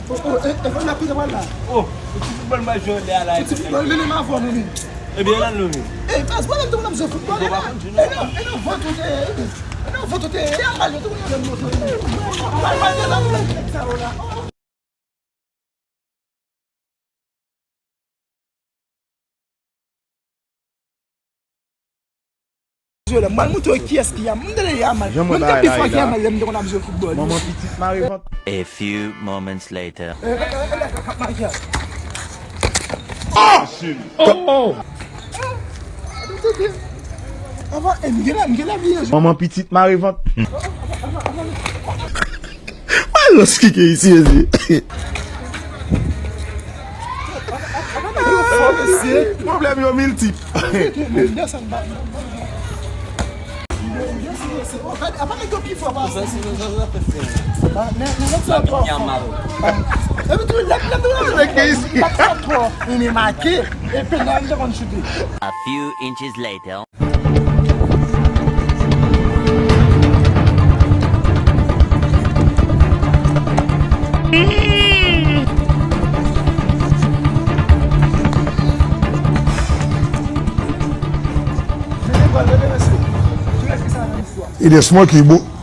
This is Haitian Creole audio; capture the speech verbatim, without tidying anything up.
Oh, oh, e, e, konn la pita pral la. Oh, ou ti foutbòl mwen jwe lè a la. Ou ti foutbòl, mennen m avè w, nou menm. Ebyen, nan nou menm. E, baz, mwen menm tou, mwen ap jwe foutbòl, e nan, e nan vant ou te, e nan vant ou te, e a mal yo tou, mwen menm nou tou. Mal, mal, mal, mal, nèg sa yo la. Oh. Jwe la, m pral montre w kiyès ki Yamal. M tande Yamal. Menm bagay la, ki Yamal, lè m te konn ap jwe foutbòl. Manman pitit mare vant. A few moments later. Eh, eh, eh, eh, eh, Michael. Oh! Oh! Avan, eh, m gen la, m gen la, m gen la. Manman pitit mare vant. Mwen lòs kike isi, ezi. Pwoblèm yo miltip. A few inches later. E de smoky, bro.